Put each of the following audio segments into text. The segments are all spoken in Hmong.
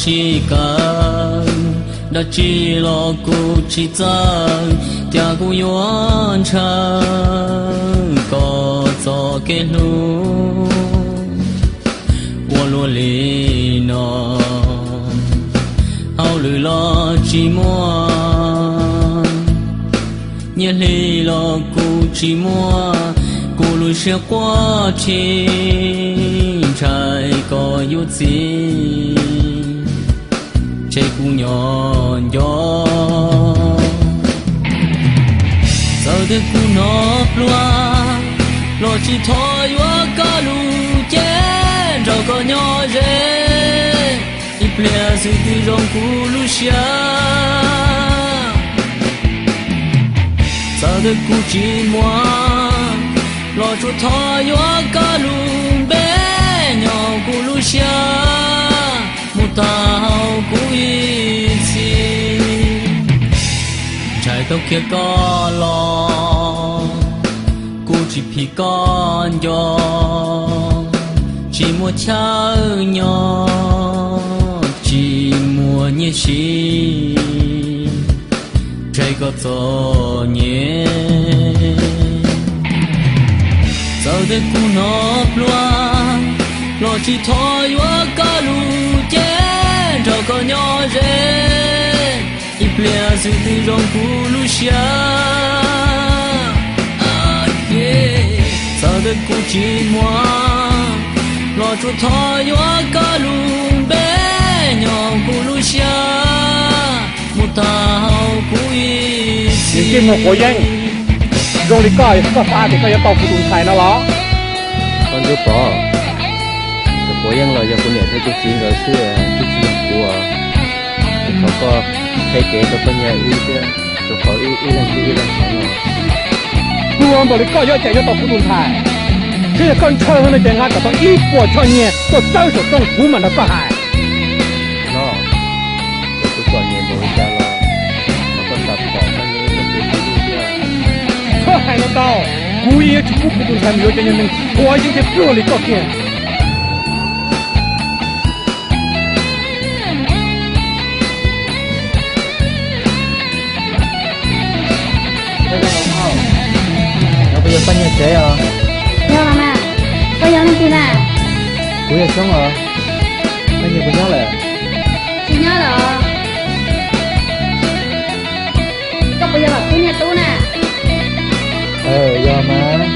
tsis kawm, dab tsi los kuv tsis txawj, cas kuv yuav ntshaw koj txoj kev hlub ua luaj li no. Hauj lwm los tsis muaj, nyiaj hli los kuv tsis muaj, kuv lub siab quaj rhib ntshai koj yuav txiv tseg kuv nyob nco. Txawm tias kuv hnov pluag los tsis thov yuav koj lub cev nrog koj nyob ze, ib pliag xwb twb zoo kuv lub siab. Txawm tias kuv tsis muaj los tsuas thov yuav koj lub npe nyob kuv lub siab mus tag hauv kuv ib txhis. Ntshai tau khiav koj los kuv tsis phim koj nco, tsis muaj chaw nyob tsis muaj nyiaj siv, ntshai koj txom nyem. Txawm tias kuv hnov pluag los tsis thov yuav koj lub cev nrog koj nyob ze, ib pliag xwb twb zoo kuv lub siab. Txawm tias kuv tsis muaj los tsuas thov yuav koj lub npe nyob kuv lub siab mus tag hauv kuv ib txhis. Mus Quav Yeeb, zoo li koj, koj xav tias koj yuav tau kuv tus ntxhais no los? Koj Ntsuab Pov, tus Quav Yeeb los yog kuv niam thiab kuv txiv nkawd xwb, twb tsis yog kuv. Thov koj qheb kev rau koj niam wb thiab, rau qhov wb ib leeg wb ib leeg xeev. Pluag npaum li koj yuav cas yuav tau kuv tus ntxhais? Thiab yog koj ntshaw no ces nqa kom tau ib puas choj nyiaj tuaj txawb saum rooj kuv mam nrog koj hais. No, yog kuv txom nyem npaum li cas los thov koj xav pom koj niam wb thiab. Txhob hais no ntau, kuv yeej yuav tsis pub kuv tus ntxhais mus yuav cov nyuag neeg Quav Yeeb thiab pluag li koj kiag. Koj puas yog Paj Nyiag tsev os? Yog los mas, koj yog leej twg na? Kuv yog Xyoob os. Paj Nyiag puas nyob lawm? Tsis nyob lawm os. Koj puas yog Vam Kub niag tub na? Yog mas.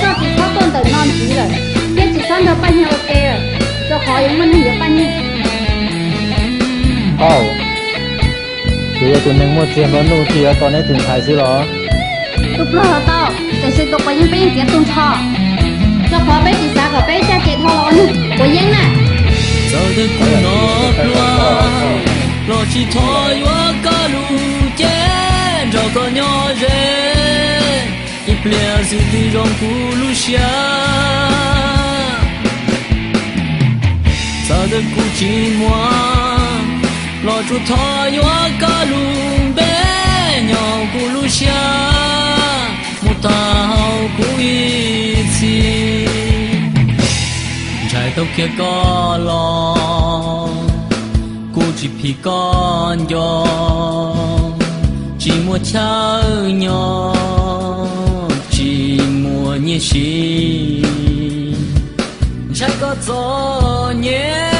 Koj tsis txhob tuaj ntawm no ntxiv lawm, thiab tsis txhob nrog Paj Nyiag ua ke lawm, rau qhov yuav muaj neeg yuav Paj Nyiag. Au, ces yog tus neeg muaj txiag nplua nuj thiaj yuav tau neb tus ntxhais xwb los? Tus pluag los tau, tiam sis tus Quav Yeeb peb yeej txiav tu nrho, rau qhov peb tsis xav kom peb caj ces dhau los ua neeg Quav Yeeb na. Txawm tias kuv hnov pluag los tsis thov yuav koj lub cev nrog koj nyob ze, ib pliag xwb twb zoo kuv lub siab. Txawm tias kuv tsis muaj los tsuas thov yuav koj lub npe nyob kuv lub siab mus tag hauv kuv ib txhis. Ntshai tau khiav koj los kuv tsis phim koj nco, tsis muaj chaw nyob tsis muaj nyiaj siv, ntshai koj txom nyem.